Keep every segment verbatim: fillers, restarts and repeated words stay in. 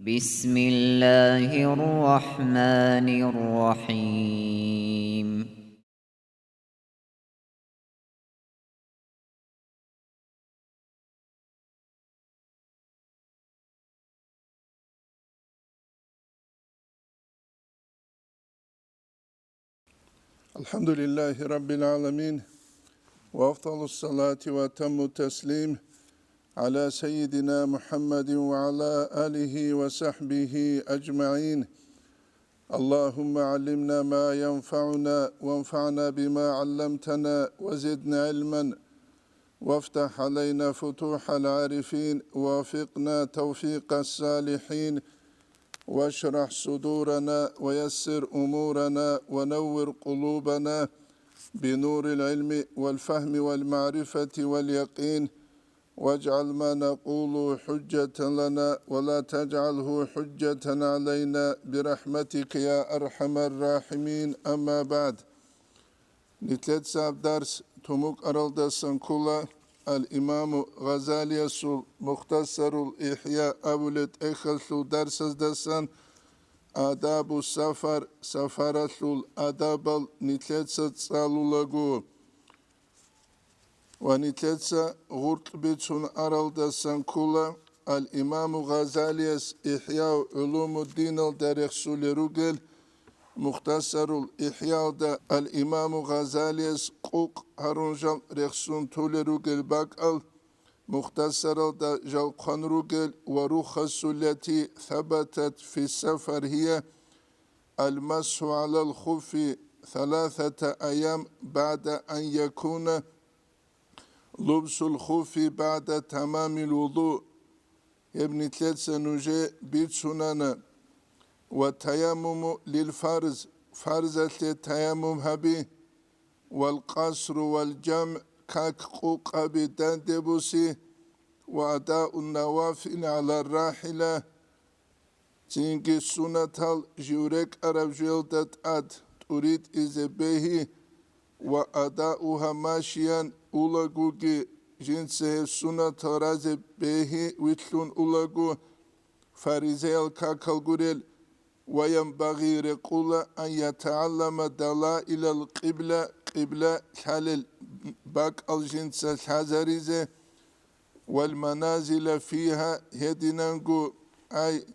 بسم الله الرحمن الرحيم. الحمد لله رب العالمين، وأفضل الصلاة وأتم التسليم على سيدنا محمد وعلى آله وصحبه أجمعين. اللهم علمنا ما ينفعنا وانفعنا بما علمتنا وزدنا علما وافتح علينا فتوح العارفين ووفقنا توفيق الصالحين واشرح صدورنا ويسر أمورنا ونور قلوبنا بنور العلم والفهم والمعرفة واليقين واجعل ما نقول حجة لنا ولا تجعله حجة علينا برحمتك يا أرحم الراحمين. أما بعد. Нилъеца гьаб дарс тумукъаралдасан ккола ал-Имаму Гъазалиясул Мухтасарул ИхӀя абулеб тӀехьалъул дарсаздасан, адабу сафар, сафаралъул адабал нилъеца цӀалулаго. Ва нилъеца гъуркь бицун аралдасан ккола ал-Имаму Гъазалияс ИхӀяу гӀулумуддиналда рехсулел ругел, Мухтасарул ИхӀяалда ал-Имаму Гъазалияс къукъ гьарун жал рехсун толел ругел бакӀал, Мухтасаралда жал хъван ругел: ورخص التي ثبتت في السفر هي المسح على الخف ثلاثة أيام بعد أن يكون لبس الخف بعد تمام الوضوء. Гьеб нилъеца нужее бицунана. والتيمم للفرض, фарзалъе таяммум гьаби, والقصر والجمع, как къукъ гьаби данде буси, وأداء النوافل على الراحلة, цинги сунатал жив рекӀараб жоялда тӀад тӀуритӀизе бегьи, وأداؤها مشيا, улагоги, жинца гьеб сунатал разе бегьи вилълъун улаго, фаризаял какал гурел, وينبغي, рекъула, أن يتعلم دلائل القبلة, къибла лъалел бакӀал жинца лъазаризе, والمنازل فيها, гьединанго, ай,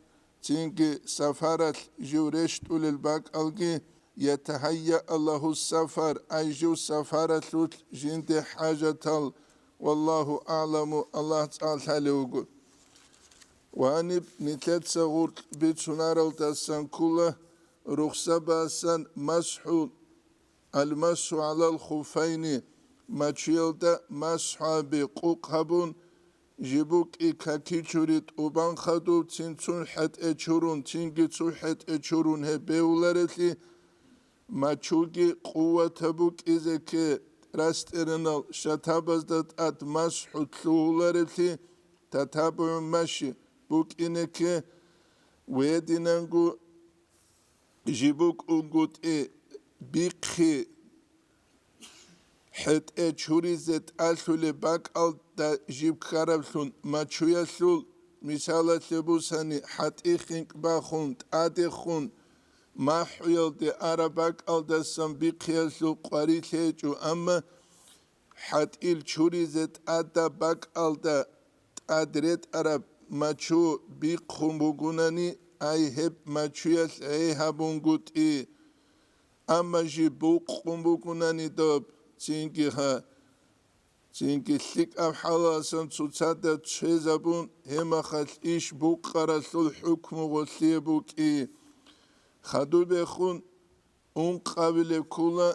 цинги сафаралъ жив рещтӀулел бакӀалги, يتهيأ له السفر, ай, жив сафаралъулъ жинде хӀажатал, والله أعلم, Аллагь цӀалъалев вуго. Ва гьаниб нилъеца гъуркь бицунаралдасан ккола рухсабасан масхӀу, المسح على الخفين, мачуялда масхӀу гьаби къукъ гьабун, жибукӀи какичури тӀубан хадуб цинцун хӀетӀе чурун, цинги цу хӀетӀе чурун гьеб бегьулареблъи, мачуги къуватаб букӀизе кке, растӀеренал шатабазда тӀад масхӀу лъугьулареблъи, تتابع المشي, букӀине кке, гьединанго жибукӀунгутӀи бихъи хӀетӀе чуризе тӀалъулеб бакӀалда жиб ккараблъун мачуялъул, мисалалъе бусани, хӀатӀи хинкӀ бахун, тӀадехун, махӀуялде араб бакӀалдасан бихъиялъул къварилъи гьечӀо, амма хӀатӀил чуризе тӀадаб бакӀалда тӀад ретӀараб мачу бихъун бугунани, ай гьеб мачуялъ гӀей гьабунгутӀи. Амма жиб букъун бугунани доб, цинги гьа, цинги лъикӀаб хӀалаласан цоцазда чвезабун, гьебмахалъ иш букъаралъул хӀукму гъолъие букӀи. Хадубехун ункъабилеб ккола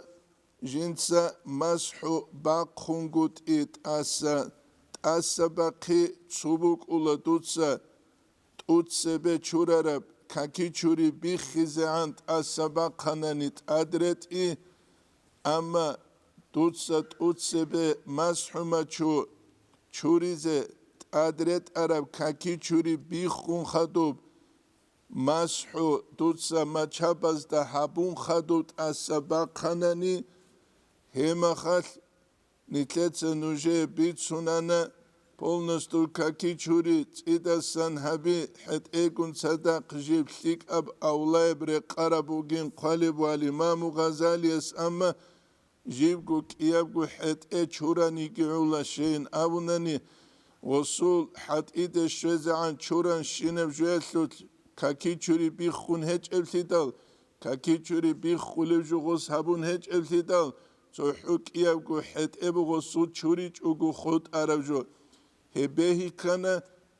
жинца масхӀу бахъунгутӀи тӀаса, тӀаса бахъи цо букӀула дуца, тӀуцебе чурараб какичури биххизегӀан тӀаса бахъанани тӀад ретӀи, амма дуца тӀуцебе масхӀу мачу чуризе тӀад ретӀараб какичури биххун хадуб, масхӀу дуца мачабазда гьабун хадуб тӀаса бахъанани, гьебмахалъ нилъеца нужее бицунана полностью каки чури цӀидасан гьаби, хӀетӀегун цадахъ жиб лъикӀаб авлаяб рекъараб бугин хъвалеб вал имаму Гъазалияс, амма жибго кӀиябго хӀетӀе чураниги гӀула, щейин абунани, гъосул хӀатӀиде щвезегӀан чуран щинаб жоялъулъ каки чури биххун гьечӀеблъидал, каки чури биххулев жо гъос гьабун гьечӀеблъидал, цохӀо кӀиябго хӀетӀе буго гъосул чуричӀого хутӀараб жо. Гьеб бегьи ккана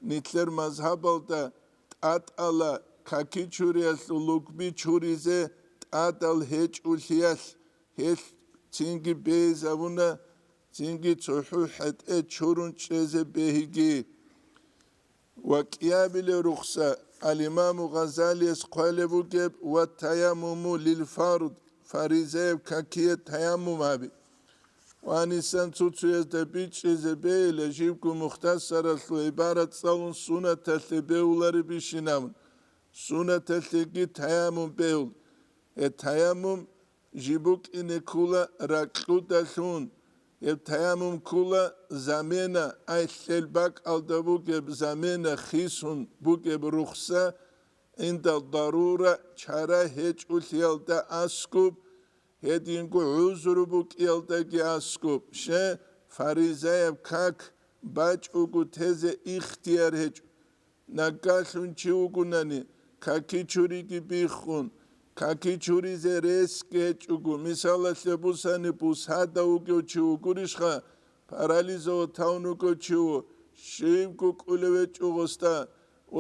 нилъер мазгьабалда тӀатӀала каки чуриялъул лугби чуризе тӀадал гьечӀолъиялъ, гьелъ цинги бейзабуна, цинги цохӀо хӀетӀе чурун чӀезе бегьиги. Ва кӀиабилев рухса, ал-Имаму Гъазалияс хъвалеб бугеб: «Ва таяммуму лил фард», фаризаяб какие таяммум гьаби. Ва гьанисан цо-цоязда бичӀчӀизе бейила, жибго мухтасаралъул гӀибарат цӀалун сунаталъе бегьулареб бищинабун, сунаталъеги таяммум бегьул. Гьеб таяммум жиб букӀине ккола ракьудалъун. Гьеб таяммум ккола замена, ай лъел бакӀалда бугеб замена хисун бугеб рухса, гӀинда дарура, чара гьечӀолъиялда аскӀуб, гьединго гӀузру букӀиялдаги аскӀуб, ще, фаризаяб как бачӀого тезе ихтияр гьечӀо. Нагагьлъун чи вугунани, каки чуриги биххун, каки чуризе ресги гьечӀого, мисалалъе бусани, бусада вугев чи вугурищха, парализовать тавун вугев чи ву, щибго кӀулев гьечӀо гъосда,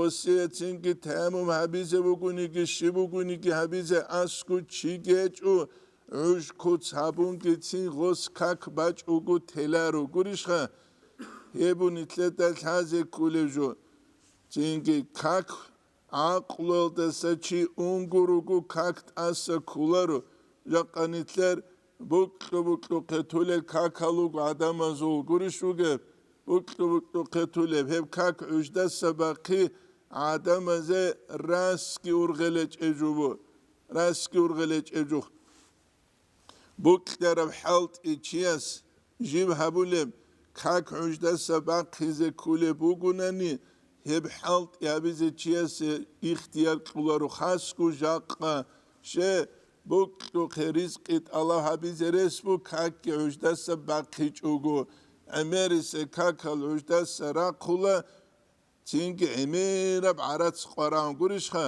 осие цинги таяммум гьабизе вугониги, щиб бугониги гьабизе аскӀу чиги гьечӀо, гӀуж куц гьабунгицин гъос как бачӀого теларо гурищха? Гьеб бу нилъеда лъазе кколеб жо. Цинги как гӀакълуялдаса чи унго руго как тӀаса кколаро, жакъа нилъер букьу-букьухъе тулел какал руго гӀадамазул гурищ бугеб, букьу-букьухъе тулеб гьеб как гӀуждаса бахъи гӀадамазе расги ургъелечӀеб жо бу, расги ургъелечӀеб жо. Букьараб хӀалтӀи чияс жиб гьабулеб как гӀуждаса бахъизе кколеб бугунани, гьеб хӀалтӀи гьабизе чиясе ихтияр кьоларо хасго жакъа, ще, букьухъе ризкъи тӀалаб гьабизе рес бу, какги гӀуждаса бахъичӀого, гӀемерисеб какал гӀуждаса рахъула, цинги гӀемераб гӀарац къвараун гурищха,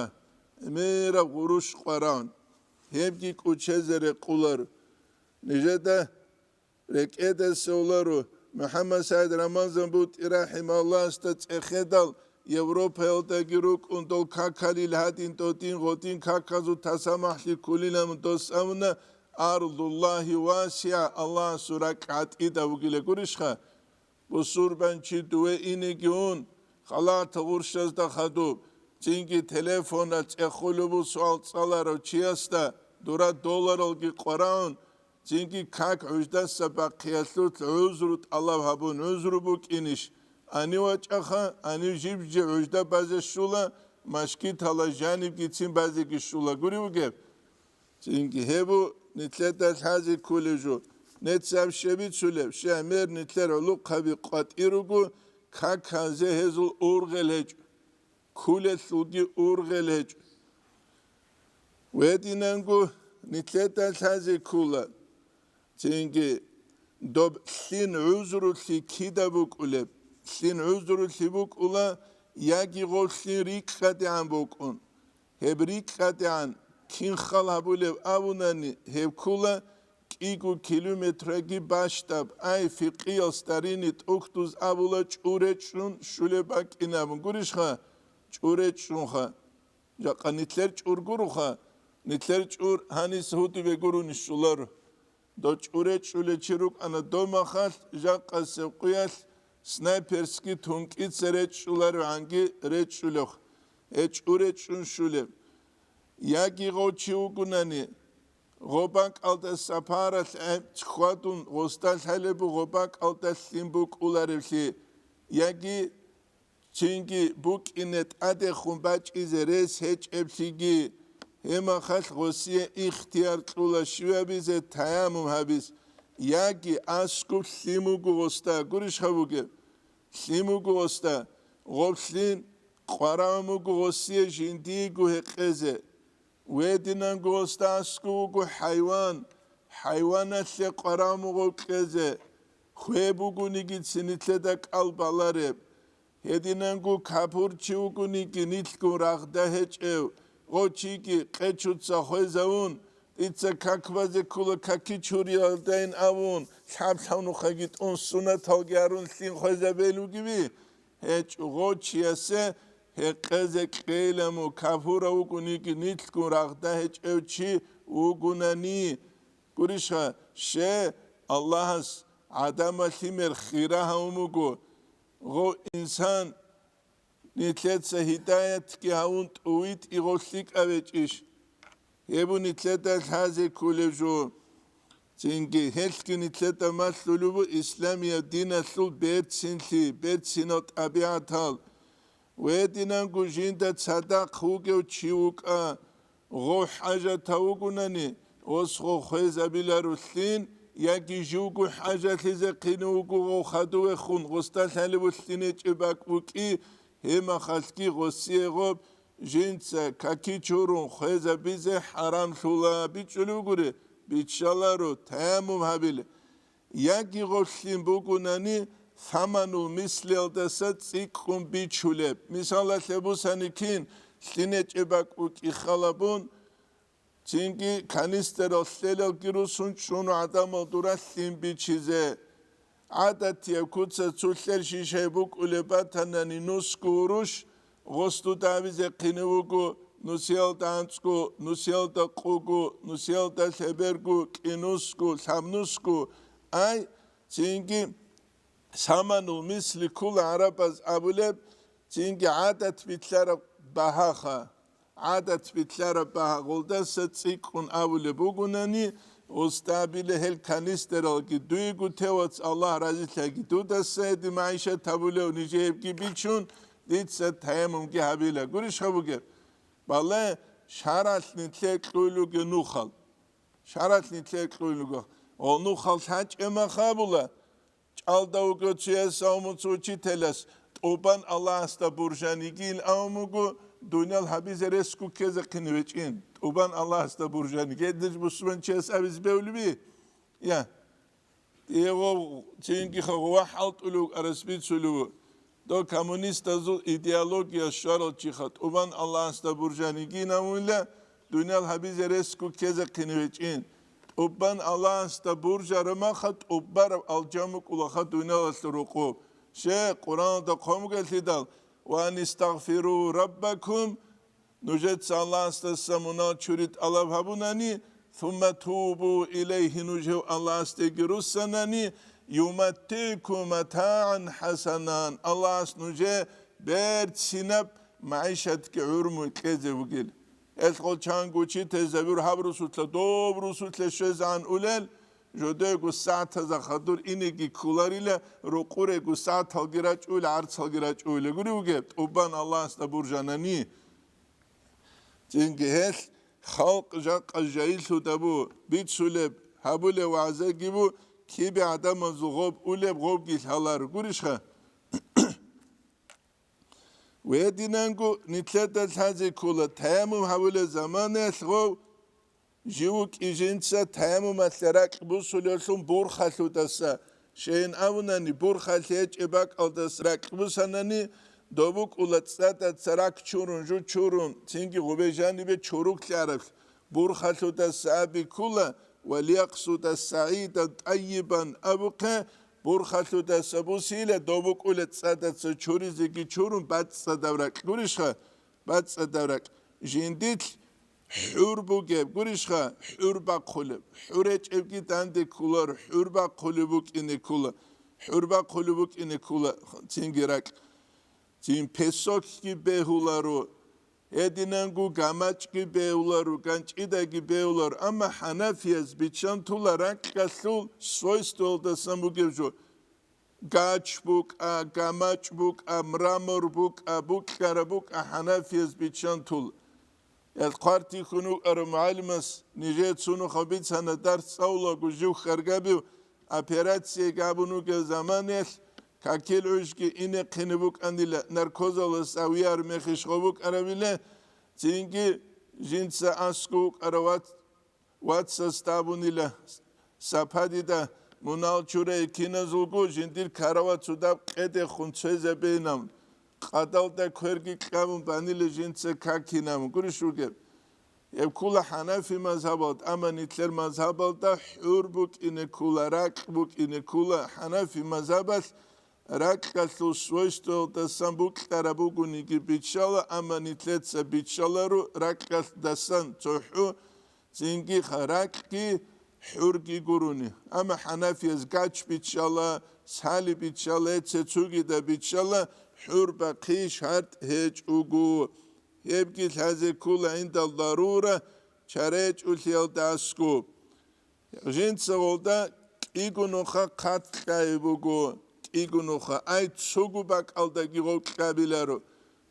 гӀемераб гъурущ къвараун, гьебги кӀучезе рекъулар. Нижеда рекӀеда севларо, МухӀаммад СагӀид Рамазан БутӀи рахӀимагьуллагьасда цӀехедал, Европаялдаги рукӀун дол какалил гьадин додин гъодин каказул тасамахӀлъи кколилан дос абуна, «Ардуллагьи васигӀа», Аллагьасул ракӀ гӀатӀида вугила гурищха? Бусурбанчи дуве инеги ун, халат гъурщазда хадуб, цинги телефонал цӀехолеб суал цӀаларав чиясда дура долларалги къвараун, цинги как гӀуждаса бахъиялъулъ гӀузру тӀалаб гьабун, гӀузру букӀинищ? Гьанив вачӀаха, гьанив жиб-жиб гӀужда базе щула, машгитала жанибгицин базеги щула гури вугеб? Цинги гьеб бу нилъеда лъазе кколеб жо. Нецаб щебицулеб, щегӀмер нилъер гӀулухъаби къватӀир руго, каканзе гьезул ургъел гьечӀо, ккулелъулги ургъел гьечӀо. Гьединанго нилъеда лъазе ккола. Цинги доб лъин гӀузрулъи кида букӀулеб? Лъин гӀузрулъи букӀула, яги гъов лъин рикӀкӀадегӀан букӀун. Гьеб рикӀкӀадегӀан кин хал гьабулеб абунани, гьеб ккула кӀиго километраги бащдаб, ай, фикъиял старинный тӀухьдуз абула, чӀуре чӀун щулеб бакӀинабун гурищха? ЧӀуре чӀунха. Жакъа нилъер чӀур гуруха, нилъер чӀур гьанис гьудибе гурони щуларо. Дов чӀуре чӀулев чи рукӀана дов махалъ, жакъасеб къуялъ снайперский тункӀица речӀчӀуларивгӀанги речӀчӀулев, гье, чӀуре чӀун щулеб. Яги гъов чи вугунани, гъоб бакӀалда сапаралъ гӀемцӀ хьвадун, гъосда лъалеб буго гъоб бакӀалда лъим букӀуларевлъи, яги цинги букӀине тӀадехун бачӀизе рес гьечӀеблъиги, гьеб махалъ гъосие ихтияр кьула щивабизе таяммум гьабиз, яги аскӀуб лъим вуго гъосда, гурищха бугеб? Лъим вуго гъосда, гъоб лъин къварагӀун вуго гъосие жиндиего гьекъезе. Гьединанго гъосда аскӀов вуго хӀайван, хӀайваналъе къварагӀун вуго кьезе. Хве бугониги цин нилъеда кӀал балареб. Гьединанго капурчи вугониги нилъгун рагъда гьечӀев, гъочиги къечуца хвезавун, дица как базе ккола каки чуриялдайин абун, лъаб-лъаб нухъаги тӀун сунаталги гьарун лъин хвезабел вугеви? ГьечӀо, гъочиясе гьекъезе кьейилан мун, капурав вугониги нилъгун рагъда гьечӀев чи вугунани. Гурищха, ще, Аллагьас гӀадамал лъимер хира гьавун буго, гъо инсан нилъеца гьидаятги гьавун тӀувитӀи гъо лъикӀаб гьечӀищ? Гьеб нилъеда лъазе кколеб жо. Цинги гьелъги нилъеда малъулеб бу исламияб диналъул берцинлъи, берцинал тӀабигӀатал. Гьединанго жинда цадахъ вугев чи вукӀа, гъов хӀажатав вугунани, гъос гъов хвезабиларулъин, яги живго хӀажалъизе хъинив вуго гъов хадувехун, гъосда лъалебулъин гьечӀеб бакӀ букӀи, гьеб махалъги гъосие гъоб жинца каки чурун хвезабизе хӀарамлъула. БичӀчӀулев вугури, биччаларо, таяммум гьабиле. Яги гъолъин бугунани, саманул мислиялдаса цӀикӀкӀун бичулеб. Мисалалъе бусани кин, лъинечӀеб бакӀ букӀи халабун, цинги канистерал лъелалги русун чӀун гӀадамал дура лъин бичизе. ГӀадатияб куца цу лъел шишай букӀулеб батанани нусго гьурущ, гъос дуда абизе хъинив вуго, нусиялда анцӀго, нусиялда къуго, нусиялда лъеберго, кӀинусго, лъабнусго, ай, цинги саманул мисли ккола гӀарабаз абулеб, цинги гӀадат билълъараб багьаха. ГӀадат билълъараб багьа гъолдаса цӀикӀкӀун абулеб бугунани, устабила гьел канистералги дуего тевац, Аллагь разилъаги дудаса гьедин магӀишат гьабулев нижеебги бичун, дица таяммумги гьабила. Гурищха бугеб? Бале, шаралъ нилъе кьуй луге нухал. Шаралъ нилъе кьуй луго. О, нухал лъачӀемах абула. ЧӀалда вуго цуяс авмуцӀ учителас, тӀубан Аллагьасда буржан йигин авмуго, дуниял гьабизе реску ккезехъин вечӀин. ТӀубан Аллагьасда буржан йигин. Гьединж бусурманчияс абиз бевлиби? Я. Дие гъов цинги хагъува хӀалтӀулев арас бицулев. Дов коммунистазул идеология щварал чиха тӀубан Аллагьасда буржан йигин авунила, дуниял гьабизе реску ккезехъин вечӀин. ТӀубан Аллагьасда буржарамаха тӀубараб алжан букӀулаха дуниялалъул рукъуб. Ще, Къуръаналда хъомгалъидал, «Ва анистагъфиру раббакум», нужеца Аллагьасдаса мунал чури тӀалаб гьабунани, «сумма тубу илайгьи», нуж гьев Аллагьасдеги руссанани, «юматтикум матагӀан хӀасанан», Аллагьас нужее берцинаб магӀишатги гӀурмуй кьезе вугил. Гьелъ гъол чанго чи тезабур гьаб русулъа, доб русулъа щвезегӀан улел, жодего сагӀатазда хадур инеги кколарила, рукъурего сагӀаталги рачӀуйла, гӀарцалги рачӀуйла. Гури вугеб, тӀубан Аллагьасда буржанани. Цинги гьелъ халкъ жакъа жайилъуда бу, бицулеб, гьабулеб вагӀзаги бу, кибе гӀадамазул гъоб улеб, гъобги лъалар. Гурищха? Гьединанго нилъеда лъазе ккола, таяммум гьабулеб заманаялъ гъов жив вукӀи жинца таяммумалъе ракь бусулевлъун бурхалъудаса, щайин абунани, бурхалъ гьечӀеб бакӀалдаса ракь бусанани, дов букӀула цӀадаца ракь чурун, жу чурун, цинги гъубе жанибе чуруклъи араблъ, бурхалъудаса аби ккула, ва лиякъсуда сагӀидан тӀайибан абухъе, бурхалъудаса бусила, дов букӀула цӀадаца чуризеги чурун бацӀцӀадаб ракь. Гурищха? БацӀцӀадаб ракь. Жиндилъ хӀур бугеб, гурищха, хӀур бахъулеб. ХӀур гьечӀебги данде кколар, хӀур бахъулеб букӀине ккола. ХӀур бахъулеб букӀине ккола, цинги ракь. Цин песокги бегьуларо, гьединанго гамачӀги бегьуларо, ганчӀидаги бегьуларо. Амма хӀанафияз биччан тула ракьалъул свойствалдасан бугеб жо. Гач букӀа, гамачӀ букӀа, мрамор букӀа, букьара букӀа хӀанафияз биччан тул. Эл хъвартихьун вукӀарав мугӀалимас нижее цунухъа бицана дарс цӀалулаго жив хьаргабив операция гьабун вугев заманаялъ какил гӀужги инехъине букӀанила, наркозалас авияр мехиш гъо букӀарабила, цинги жинца аскӀов вукӀарав вац-, вацас абунила, сапа дида, мунал чурай киназулго жиндир карават цудаб къедехун цвезабейнан, къадалда кверги кьабун банила жинца какинаб. Гурищ вугеб? Гьеб ккула хӀанафи мазгьабалда, амма нилъер мазгьабалда хӀур букӀине ккула, ракь букӀине ккула. ХӀанафи мазгьабалъ ракьалъул свойствоялдасан букьараб бугониги биччала, амма нилъеца биччаларо ракьалъдасан цохӀо, цинги ракьги хӀурги гурони. Амма хӀанафияз гач биччала, сали биччала, цецугида биччала, хӀур бахъи шартӀ гьечӀого. Гьебги лъазе ккула гӀиндал дарура, чарайчӀулъиялда аскӀоб. Жинцагъулда кӀиго нуха хъат кьаби буго, кӀиго нуха, ай, цого бакӀалдаги гъов кьабиларо,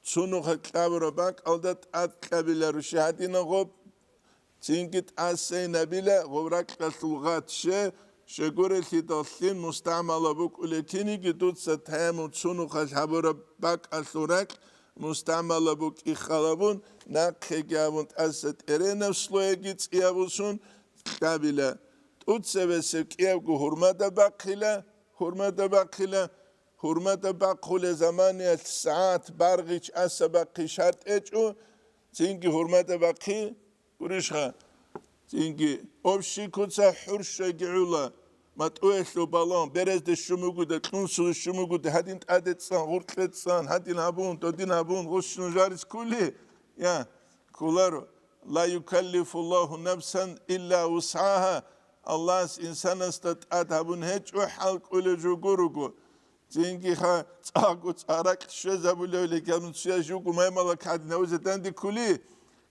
цо нуха кьабураб бакӀалда тӀад кьабиларо, щай гьадинаб гъоб цинги тӀасайнабила гъов ракьалъул гъат, щай, щайгурелъидал лъим мустагӀмала букӀулей киниги дуца таяммум цо нухалъ гьабураб бакӀалъул ракь мустагӀмала букӀи халабун, нахъеги абун тӀаса тӀеренаб слояги цӀиябусун кьабила. ТӀуцебесеб кӀиябго гьурмада бахъила, гьурмада бахъила, гьурмада бахъулел заманиялъ сагӀат, баргъич, аса бахъи шартӀ гьечӀо, цинги гьурмада бахъи, гурищха, цинги общий куца хӀурщайги гӀула, матӀуялъул балагь, беразде щун бугода, кьунсуле щун бугода, гьадин тӀаде цӀан, гъуркье цӀан, гьадин гьабун, додин гьабун, гъущун жарис ккули, я, кколаро. Ла юкаллифуллагьу нафсан илла вусгӀагьа. Аллагьас инсанасда тӀад гьабун гьечӀо хӀал кӀолеб жо гурого. Цинги ха цӀакъго цӀаракь щвезабулев лекамцуя жугу маймалак гьадин гьавизе данде ккули?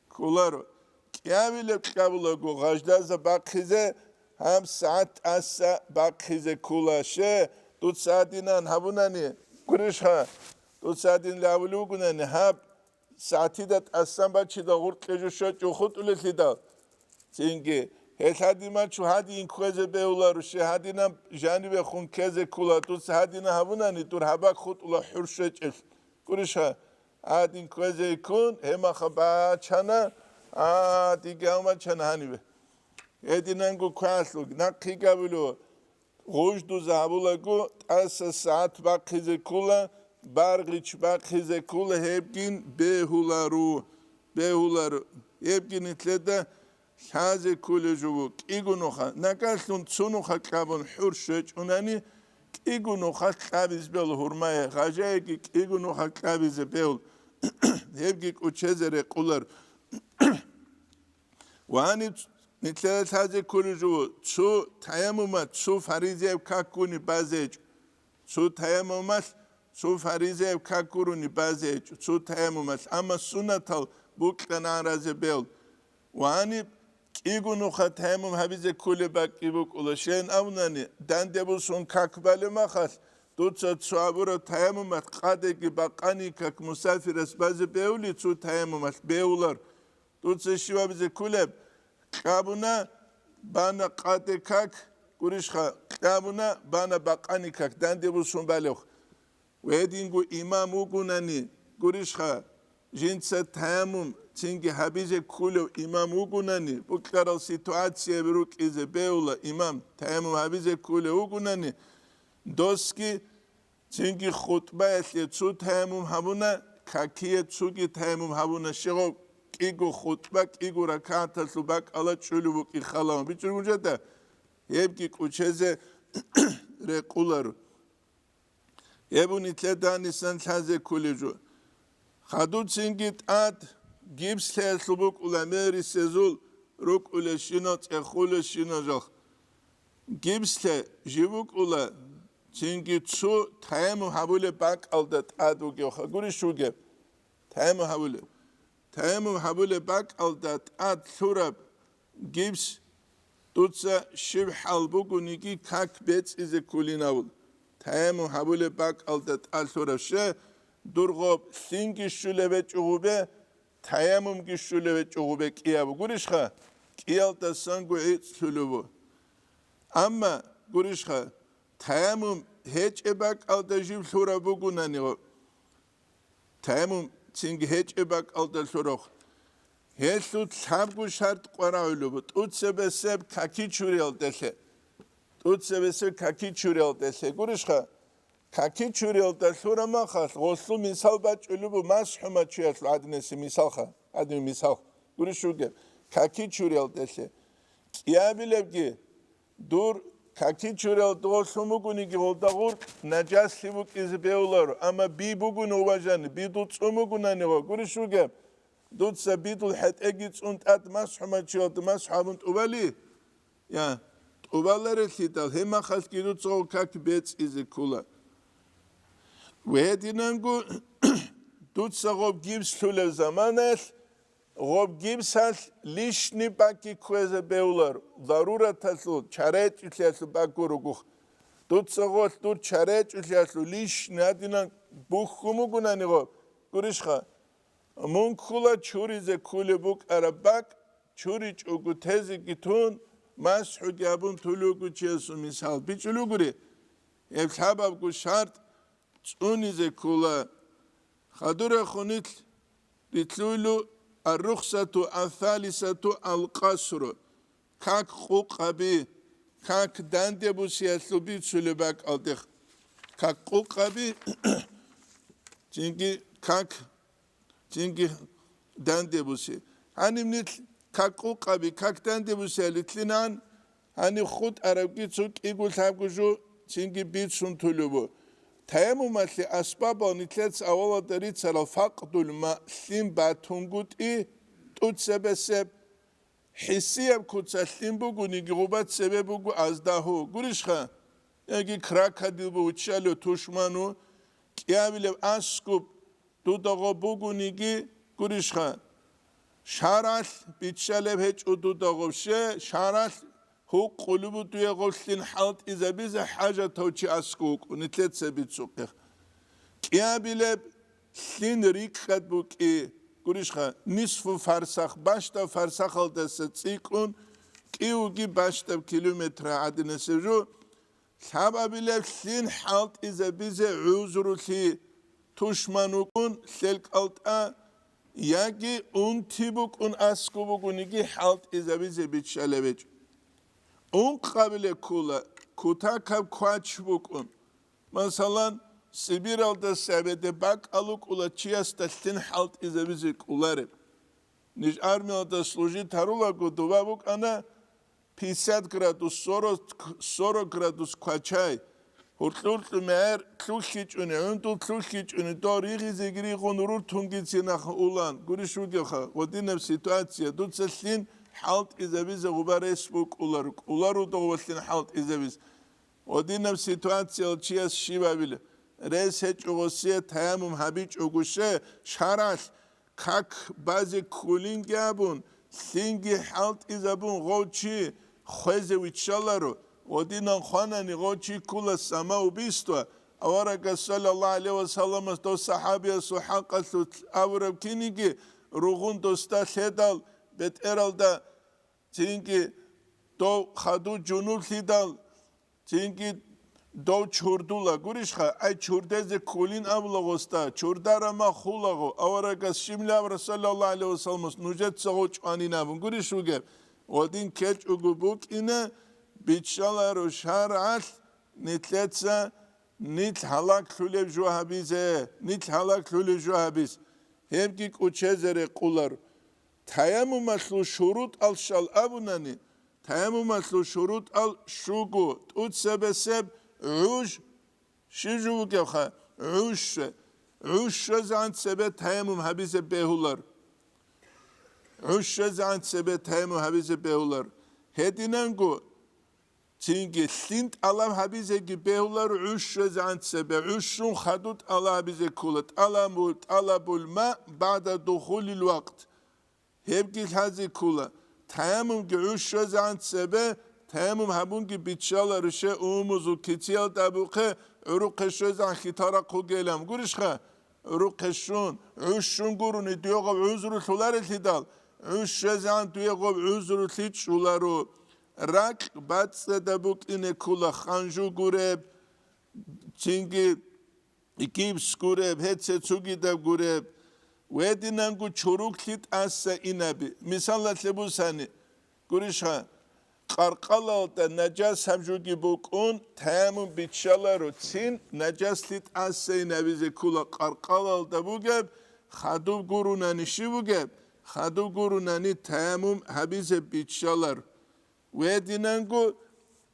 Кколаро. КӀиабилеб кьабулаго гъаждаза бахъизе, гьаб сагӀат тӀаса бахъизе ккула. Ще, дуца гьадинан гьабунани, гурищха, дуца гьадин лъавулев вугунани, гьаб сагӀатида тӀасан бачидал гъуркье жо щвечӀо хутӀулелъидал. Цинги, гьел гьадин бачу гьадин кквезе бегьуларо, ще гьадинаб жанибехун ккезе ккула, дуца гьадина гьабунани, дур гьабаг хутӀула хӀур щвечӀелъ. Гурищха, гьадин кквезе ккун, гьемаха бачана, а, диги гьав бачана гьанибе. Гьединанго квалъуг, нахъе гавило, гъуждуза гьабулаго, тӀаса сагӀат бахъизе ккула, баргъич бахъизе ккула, гьебгин бегьуларо, бегьуларо. Гьебгин нилъеда лъазе кколеб жо буго, кӀиго нуха, нагагьлъун цо нуха кьабун хӀур щвечӀунани, кӀиго нуха кьабизе бегьула гьурмае, гъажаеги кӀиго нуха кьабизе бегьула, гьебги кӀучезе рекъоларо. Ва гьаниб нилъеда лъазе кколеб жо буго, цо таяммумалъ цо фаризаяб как гурони базе гьечӀо. Цо таяммумалъ цо фаризаяб как гурони базе гьечӀо, цо таяммумалъ, амма суннатал букьана гьаразе бегьула. Ва гьаниб кӀиго нуха таяммум гьабизе кколеб бакӀги букӀула, щайин абунани, данде бусун как балеб мехалъ, дуца цо гьабураб таяммумалъ къадеги бакъани как мусафирас базе бегьули, цо таяммумалъ бегьулар. Дуца щиб абизе кколеб? Кьабуна, бана къаде как, гурищха, кьабуна, бана бакъани как, данде бусун балев. Гьединго имам вугунани, гурищха, жинца таяммум цинги гьабизе кколев имам вугунани, букьарал ситуацияби рукӀизе бегьула имам, таяммум гьабизе кколев вугунани, досги цинги хутӀбаялъе цо таяммум гьабуна, какие цоги таяммум гьабуна, щегъов кӀиго хутӀба, кӀиго ракагӀаталъул бакӀала чӀолев вукӀин халаван. БичӀчӀун жада, гьебги кӀучезе рекъоларо. Гьеб нилъеда гьанисан лъазе кколеб жо. Хадуб цинги тӀад гипслъиялъул букӀула мерисезул рукӀулелщинал, цӀехолелщинал жал. Гипслъи жиб букӀула, цинги цо таяммум гьабулеб бакӀалда тӀад вугевха. Гурищ вугеб? Таяммум гьабулеб. Таяммум гьабулеб бакӀалда тӀад лъураб гипс дуца щиб хӀал бугониги как бецӀизе кколин абула. Таяммум гьабулеб бакӀалда тӀад лъураб, ще, дургъоб лъинги щулеб гьечӀо гъубе, таяммумги щулеб гьечӀо гъубе кӀияб бугурищха, кӀиялдасанго гӀицӀ лъулеб бу. Амма, гурищха, Таяммум гьечӀеб бакӀалда жив лъураб бугунани, таяммум цинги гьечӀеб бакӀалда лъурав. Гьелъул лъабго шартӀ къварагӀулеб бу: тӀуцебесеб каки чуриялдалъе. ТӀуцебесеб каки чуриялдалъе. Гурищха? Каки чуриялда лъурамахалъ, гъолъул мисал бачӀулеб бу масхӀу мачуялъул гӀадинасеб мисалха, гӀадин мисал. Гурищ вугеб? Каки чуриялдалъе. КӀиабилебги, дур каки чуриялда гъолъун бугониги, гъолда гъур нажаслъи букӀизе бегьуларо, амма би бугони, уважани, бидул цӀун бугунани гъо, гурищ вугеб? Дуца бидул хӀетӀеги цӀун тӀад масхӀу мачуялда масхӀу гьабун тӀубали? Я, тӀубаларелъидал, гьебмахалъги дуца гъоб как бецӀизе ккола. Ва гьединанго дуца гъоб гипс лъулеб заманаялъ, гъоб гипсалъ лишни бакӀги кквезе бегьулар, зарураталъул, чарайчӀулъиялъул бакӀ гурогух. Дуца гъолъ дур чарайчӀулъиялъул лишни гьадинан бухьун бугунани гъоб, гурищха? Мун ккула чуризе ккулеб букӀараб бакӀ, чуричӀого тезеги тун, масхӀуги гьабун тулуго чиясул мисал бичӀулугури. Гьеб лъабабго шартӀ цӀунизе ккула. Хадурахунил рилълъуйлу: «Ар-рухсату ас-салисату ал-къасру», как къукъаби, как данде бусиялъул бицулеб бакӀалдехъ. Как къукъаби, цинги как цинги данде буси. Гьаниб нилъ как къукъаби, как данде бусиялилълъинан, гьаниб хутӀарабги цо кӀиго лъабго жо цинги бицун тулеб бу. Таяммумалъе асбабал нилъеца авалалда рицарал факъдул ма, лъим батунгутӀи, тӀуцебесеб, хӀиссияб куца лъим бугониги, гъуба цебе буго аздагьу, гурищха? Яги кракадил бу, уччалев тушману, кӀиабилеб аскуб дуда гъоб бугониги, гурищха? ШаргӀалъ биччалеб гьечӀо дуда гъоб, ще, шаргӀалъ гьукъулеб бу дуе гъоб лъин хӀалтӀизабизе хӀажатав чи аскӀов вукӀун, нилъеца бицухъе. КӀиабилеб лъин рикӀкӀад букӀи, гурищха, нисфу фарсах, бащдаб фарсахалдаса цӀикӀкӀун, кӀиуги бащдаб километр гӀадинасеб жо, лъабабилеб лъин хӀалтӀизабизе гӀузрулъи, тушман вукӀун лъел кӀалтӀа, яги унти букӀун аскӀов бугониги хӀалтӀизабизе биччалеб гьечӀо. Ункъабилеб ккола, кутакаб квач букӀун. Масалан, Сибиралда сабеде бакӀал вукӀула чиясда лъин хӀалтӀизабизе кӀолареб. Ниж армиялда служить гьарулаго дова букӀана пятьдесят градус, сорок, сорок градус квачай. Гьуркьур-кьумегӀер лъулъичӀони, гӀундул лъулъичӀони, дов ригъизеги ригъун руртунгицин ахун улан, гурищ вугевха, гъодинаб ситуация, дуца лъин хӀалтӀизабизе гъуба рес букӀулар, кӀуларудо гъолъин хӀалтӀизабиз. Гъодинаб ситуациял чияс щибабила, рес гьечӀо гъосие таяммум гьабичӀого ще, шаргӀалъ как базе кколинги абун, лъинги хӀалтӀизабун гъов чи хвезе виччаларо, гъодинан хванани гъов чи ккула самоубийство, аварагас саллаллагьу гӀалайгьи ва салламас дов сахӀабиясул хӀакъалъулъ абураб киниги ругъун досда лъедал, бетӀералда цинги дов хадув жунублъидал, цинги дов чурдула гурищха, ай чурдезе кколин абула гъосда, чурдарама хулаго, аварагас щиб абура, саллаллагьу гӀалайгьи ва салламас, нужеца гъов чӀванин абун гурищ вугеб? Гъодин ккечӀого букӀина, биччаларо шаргӀалъ нилъеца нилъ гьалаглъулеб жо гьабизе, нилъ гьалаглъулеб жо гьабиз, гьебги кӀучезе рекъолар. Таяммумалъул шурутӀал щал абунани, таяммумалъул шурутӀал щуго, тӀуцебесеб гӀуж, щиб жо бугебха, гӀуж, гӀуж щвезегӀан цебе таяммум гьабизе бегьулар. ГӀуж щвезегӀан цебе таяммум гьабизе бегьулар. Гьединанго, цинги лъин тӀалаб гьабизеги бегьулар гӀуж щвезегӀан цебе, гӀуж щун хадуб тӀалаб гьабизе ккола, тӀалабу-, тӀалабул ма багӀда духулил вакът. Гьебги лъазе ккола, таяммумги гӀуж щвезегӀан цебе, таяммум гьабунги биччаларо, ще умумузул кициялда абухъе, гӀурухъе щвезегӀан хьитарахъ вугилан гурищха? ГӀурухъе щун, гӀуж щун гурони дуе гъоб гӀузру лъоларелъидал, гӀуж щвезегӀан дуе гъоб гӀузрулъи чӀоларо. РакӀ бацӀцӀадаб букӀине ккола, ханжу гуреб, цинги гипс гуреб, гьеце цугидаб гуреб, гьединанго чуруклъи тӀаса инаби. Мисалалъе бусани, гурищха, къаркъалалда нажас гьаб жуги букӀун, таяммум биччаларо, цин нажаслъи тӀаса инабизе ккола къаркъалалда бугеб, хадуб гурунани щиб бугеб, хадуб гурунани таяммум гьабизе биччаларо. Гьединанго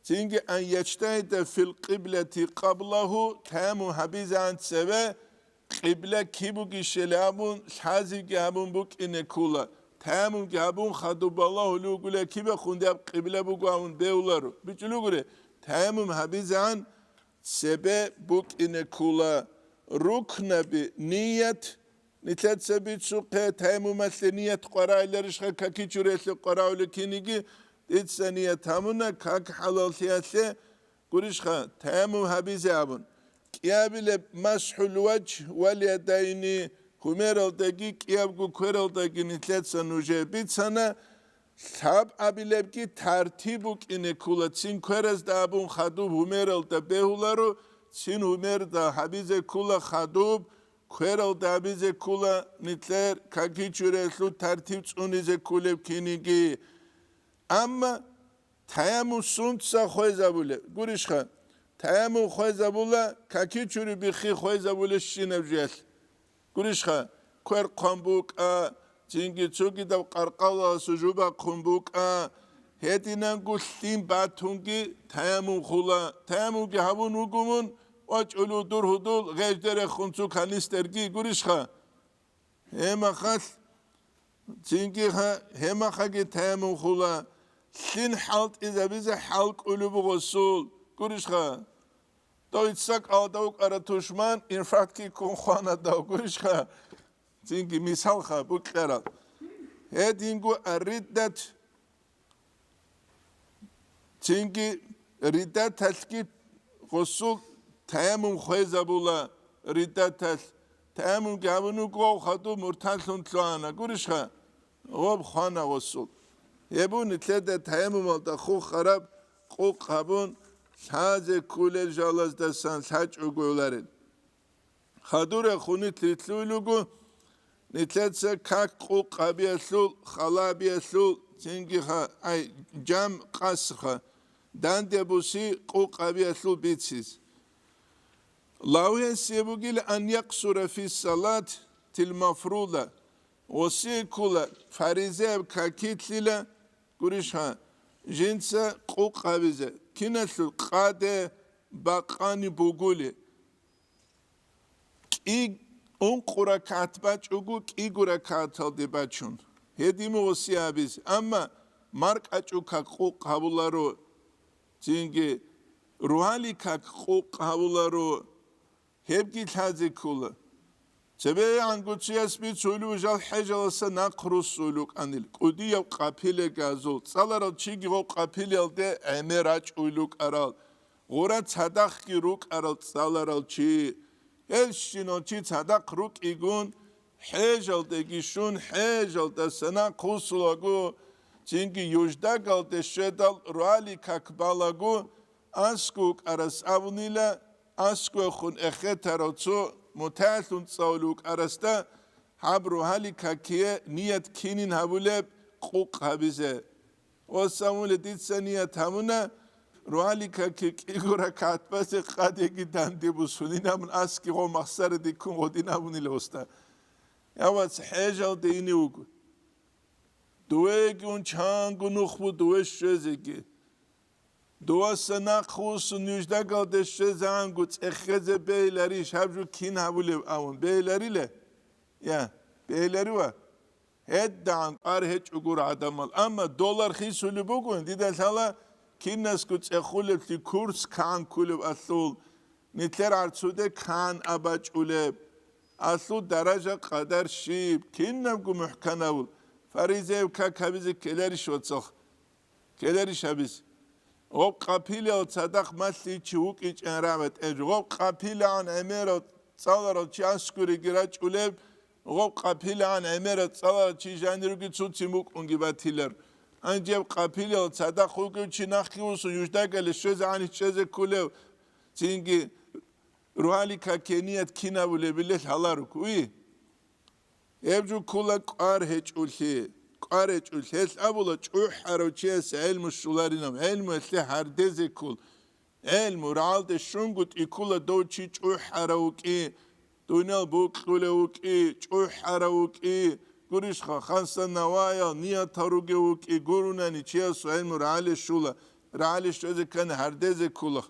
цинги ан яжтагьида фил къиблати къаблагьу, таяммум гьабизегӀан цеве къибла киб бугищали абун, лъазеги гьабун букӀине ккола. Таяммумги гьабун, хадуб балагьулев вугулев кибехунде гьаб къибла буго абун бегьуларо. БичӀчӀулев гури, таяммум гьабизегӀан цебе букӀине ккола. Рукнаби, ният, нилъеца бицухъе, таяммумалъе ният къварагӀиларищха, какичуриялъе къварагӀулев киниги, дица ният гьабуна как хӀалаллъиялъе, гурищха, таяммум гьабизе абун. КӀиабилеб масхӀул важгь вал ядайни, гьумералдаги кӀиябго квералдаги нилъеца нужее бицана, лъабабилебги тартиб букӀине ккола, цин кверазда абун хадуб гьумералда бегьуларо, цин гьумерда гьабизе ккола хадуб, квералда гьабизе ккола нилъер какичуриялъул тартиб цӀунизе кколеб киниги. Амма таяммум сунца хвезабулеб? Гурищха, таяммум хвезабула какичури биххи хвезабулебщинаб жуялъ. Гурищха, квер хъван букӀа, цинги цогидаб къаркъалалъул жуба хъун букӀа, гьединанго лъим батунги таяммум хула, таяммумги гьабун вуго мун, вачӀулев дур гьудул гъеждерехун цо канистерги, гурищха? Гьемахалъ, цинги гьа-, гьемахаги таяммум хула, лъим хӀалтӀизабизе хӀал кӀолеб буго гъосул, гурищха? Дов цӀакъалда вукӀара тушман, инфарктги ккун хвана дов, гурищха? Цинги мисалха букӀарал. Гьединго ар-риддат, цинги риддаталъги гъосул таяммум хвезабула, риддаталъ таяммумги гьабун вуго, хадуб мурталлъун лъугьана, гурищха? Гъоб хвана гъосул. Гьеб нилъеда таяммумалда хухараб къукъ гьабун лъазе кколел жалаздасан лъачӀого гӀоларел. Хадур хунит рилълъуй луго, нилъеца как къукъ гьабиялъул, хала гьабиялъул, цинги ха-, ай, жам къасха, данде буси къукъ гьабиялъул бицис. Лав гьесие бугила ан якъсура фи салатил мафруда, гъосие ккола фаризеяб какилъила, гурищха, жинца къукъ гьабизе, киналъул къаде бакъани бугули. КӀи-, ункъо ракагӀат бачӀого, кӀиго ракагӀаталде бачун. Гьедин гъосие гьабизе. Амма маркӀачӀул как къукъ гьабуларо, цинги рогьалил как къукъ гьабуларо, гьебги лъазе ккола. ЦебегӀан гуцияс бицуйлу жал хӀежаласа нахъ руссуйлукъанил, кӀудияб къапилегазул, цӀаларал чиги гъоб къапилиялде гӀемер рачӀуйлукъарал, гъура цадахъги рукӀарал цӀаларал чи. Гьелщинал чи цадахъ рукӀигун, хӀежалдеги щун, хӀежалдаса нахъ руссулаго, цинги юждагалде щведал рогьалил как балаго, аскӀов вукӀарас абунила, аскӀовехун эхетарав цо мутагӀилъун цӀалулев вукӀарасда гьаб рогьалил какие ният кинин гьабулеб къукъ гьабизе. Ва самуле дица ният гьабуна, рогьалил какие кӀиго ракагӀат базе къадеги данде бусунин абун аскӀи гъо махсараде ккун гъодин абунила гъосда. Я вац, хӀежалде ине вуго. Довеги ун чанго нух бу дове щвезеги. Доваса нахъ вуссун нуждагалде щвезанго цӀехезе бегьиларищ гьаб жо кин гьабулеб абун? Бегьилариле? Я, бегьиларива? ГьедагӀан къар гьечӀогур гӀадамал. Амма доллар хисулеб бугун, дида лъала кинасго цӀехулеблъи курс кан ккулеб алъул. Нилъер гӀарцуде кан абачӀулеб. Алъул даража къадар щиб, кинабго мухӀканавул. Фаризеев как гьабизе ккеларищ, вацал? Ккеларищ гьабизе? Гъоб къапилиял цадахъ малъи чи вукӀичӀан рагӀ батӀежу. Гъоб къапилигӀан гӀемерал цӀаларал чи аскуриги рачӀулеб, гъоб къапилигӀан гӀемерал цӀаларал чи жанируги цуцин букӀунги батилар. Гьанже гьеб къапилиял цадахъ вугев чи нахъги вуссун, юждагали щвезегӀан чӀезе ккулев, цинги рогьалил каке ният кин абулебилел гьаларук, уй? Гьеб жо ккола кӀвар гьечӀолъи, кӀвар гьечӀолъи. Гьелъ абула, чӀухӀарав чиясе гӀелму щоларинав, гӀелмуялъе гьардезе ккол. ГӀелму рагӀалде щунго тӀиккула дов чи чӀухӀарав вукӀи, дуниял бокьулев вукӀи, чӀухӀарав вукӀи, гурищха, ханса наваял, ниятал ругев вукӀи, гурунани чиясул гӀелму рагӀалде щула, рагӀалде щвезе ккани гьардезе ккола.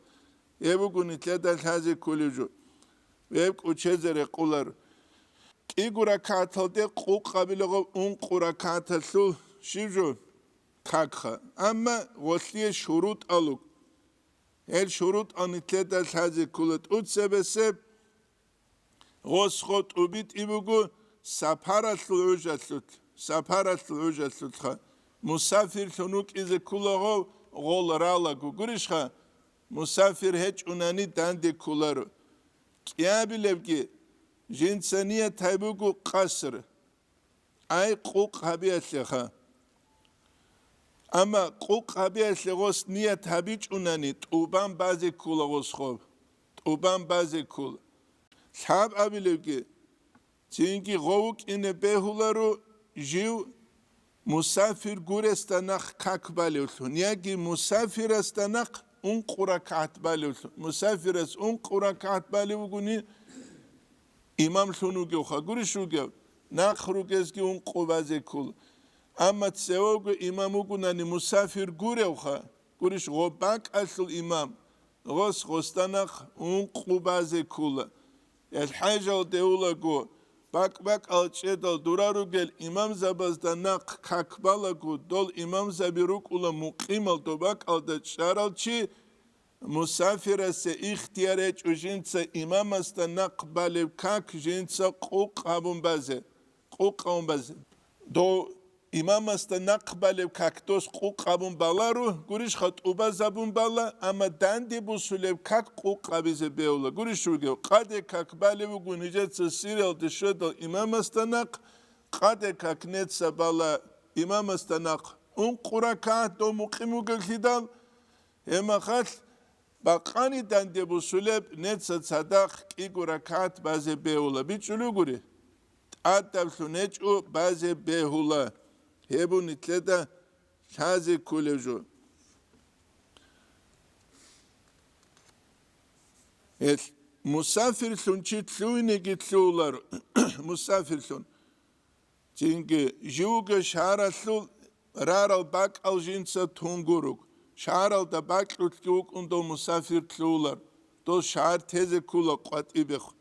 Гьеб буго нилъеда лъазе кколев жо. Гьеб кӀочезе рекъолар. КӀиго ракагӀаталде къукъ абилеб гъоб ункъо ракагӀаталъул щиб жо? Какха. Амма гъолъие шурутӀал руго. Гьел шурутӀал нилъеда лъазе ккола. ТӀуцебесеб гъос гъо тӀубитӀи буго сапаралъул гӀужалъулъ, сапаралъул гӀужалъулъха. Мусафирлъун вукӀизе ккола гъов гъол ралаго, гурищха? Мусафир гьечӀунани данде кколаро. КӀиабилебги, жинца ният гьабуго къаср, ай къукъ гьабиялъеха. Амма къукъ гьабиялъе гъос ният гьабичӀунани, тӀубан базе ккола гъос гъоб. ТӀубан базе ккола. Лъаб абилебги, цинги гъов вукӀине бегьуларо жив мусафир гуресда нахъ как балевлъун, яги мусафирасда нахъ ункъо ракагӀат балевлъун. Мусафирас ункъо ракагӀат балев вугони, имамлъун вугевха, гурищ вугев, нахъ ругезги ункъо базе ккола. Амма цевего имам вугунани мусафир гуревха, гурищ гъоб бакӀалъул имам, гъос гъосда нахъ ункъо базе ккола. Гьел хӀежалде улаго, бакӀ-бакӀал чӀедал дура ругел имамзабазда нахъ как балаго, дол имамзаби рукӀула мукъимал доб бакӀалда чӀарал чи, мусафирасе ихтияр гьечӀо жинца имамасда нахъ балеб как жинца къукъ гьабун базе, къукъ гьабун базе. Дов имамасда нахъ балеб как дос къукъ гьабун баларо, гурищха, тӀубазабун бала, амма данде бусулеб как къукъ гьабизе бегьула. Гурищ вугев, къаде как балев вуго нижеца Сириялде щведал имамасда нахъ, къаде как неца бала имамасда нахъ ункъо ракагӀат дов мукъим вугевлъидал, гьеб мехалъ бакъани данде бусулеб неца цадахъ кӀиго ракагӀат базе бегьула. БичӀчӀулев гури, тӀадаблъун гьечӀо базе бегьула. Гьеб бу нилъеда лъазе кколев жо. Гьелъ мусафирлъун чи лъугьинеги лъугьуларо, мусафирлъун. Цинги живго шагьаралъул рарал бакӀал жинца тун гуруг. Шагьаралда бакьулъги вукӀун дов мусафир лъугьулар, дол шагьар тезе ккула къватӀибехун.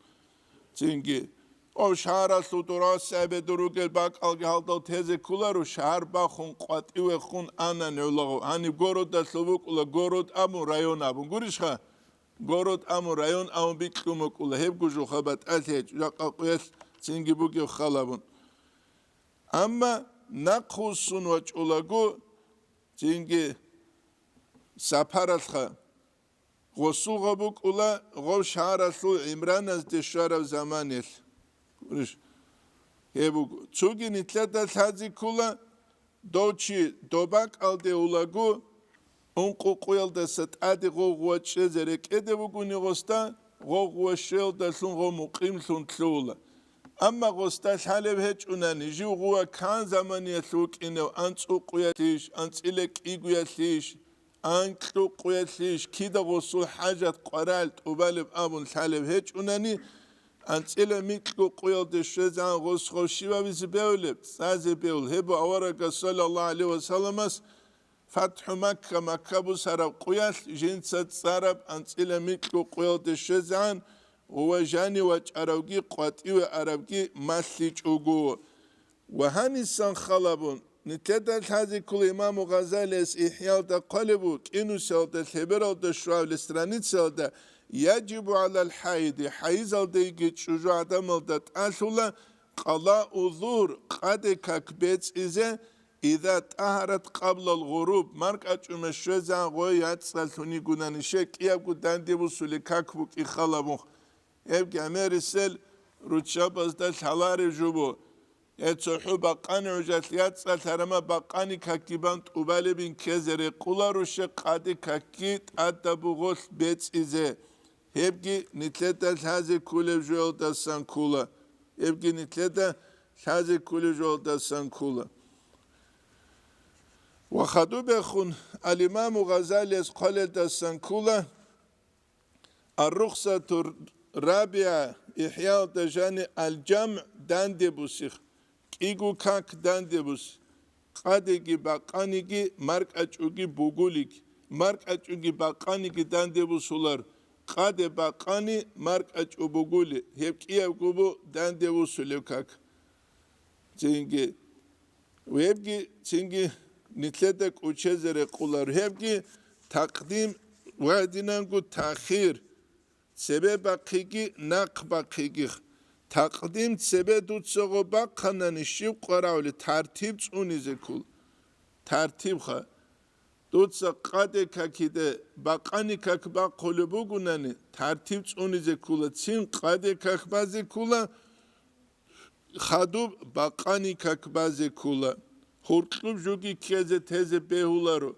Цинги, дов шагьаралъул дурасабе дуругел бакӀалги гьалдал тезе ккуларо, шагьар бахун къватӀивехун ана гӀолаго. Гьаниб городалъул букӀула город абун, район абун. Гурищха? Город абун, район абун бикьун букӀула. Гьебго жуха батӀалъи гьечӀо, жакъа къуялъ цинги бугеб халабун. Амма нахъвуссун вачӀулаго, цинги сапаралъха, гъосулгъа букӀула гъов шагьаралъул гӀимраназде щвараб заманиялъ. Гьеб буго. Цоги нилъеда лъазе ккула, дов чи доб бакӀалде улаго, ункъо къуялдаса тӀаде гъов гъува чӀезе рекӀеде вугони гъосда, гъов гъува щвеялдалъун гъов мукъимлъун лъугьула. Амма гъосда лъалеб гьечӀунани, жив гъува кан заманиялъ вукӀинев анцӀукъуялъищ, анцӀила кӀигуялъищ, анкьукъуялъищ, кида гъосул хӀажат къварал тӀубалеб абун лъалеб гьечӀунани, анцӀила микьго къуялде щвезегӀан гъос гъов щибабизе бегьулеб, цӀазе бегьул. Гьеб бу аварагас, саллаллагьу гӀалайгьи ва салламас, ФатхӀу Макка, Макка бусараб къуялъ жинца цӀараб анцӀила микьго къуялде щвезегӀан, гъува жанив вачӀаравги къватӀиве арабги малъичӀого. Ва гьанисан халабун, нилъеда лъазе ккола имаму Гъазалияс ИхӀялда хъвалеб бу, кӀинусиялда, лъебералда щвабилеб страницаялда: «Яжибу гӀалал хӀайиди», хӀайизалдайги чӀужугӀадамалда тӀалъула, «къалау зугьр», къаде как бецӀизе, «иза тӀагьарат къаблал гъуруб», маркӀа чӀуме щвезегӀан гъой яцӀцӀалъун йигунани, щай кӀиябго данде бусулеб как букӀин халабун. Гьебги гӀемерисел руччабазда лъалареб жо бу. Гьеб цохӀо бакъани гӀужалъ яцӀцӀалъарама, бакъани какги бан тӀубалебин ккезе рекъоларо, щай къаде какги тӀадаб бугъолъ бецӀизе. Гьебги нилъеда лъазе кколеб жоялдасан ккола. Гьебги нилъеда лъазе кколеб жоялдасан ккола. Ва хадубехун ал-Имаму Гъазалияс хъвалелдасан ккола, Ар-Рухсатур Рабиа, ИхӀяалда жани, ал-жамгӀ, данде бусих, кӀиго как данде бус, къадеги бакъаниги маркӀачӀуги бугулик, маркӀачӀуги бакъаниги данде бусулар, къаде бакъани маркӀачӀу бугули, гьеб кӀиябго бу данде бусулев как. Цинги, гьебги цинги нилъеда кӀучезе рекъолар, гьебги такъдим ва гьединанго таахир, цебе бахъиги нахъ бахъиги. Такъдим цебе дуцаго бахъанани щиб къваравли тартиб цӀунизе ккол. Тартибха. Дуца къаде какиде бакъани как бахъулеб бугунани, тартиб цӀунизе ккола, цин къаде как базе ккола, хадуб бакъани как базе ккола. Гьуркьуб жуги ккезе тезе бегьуларо.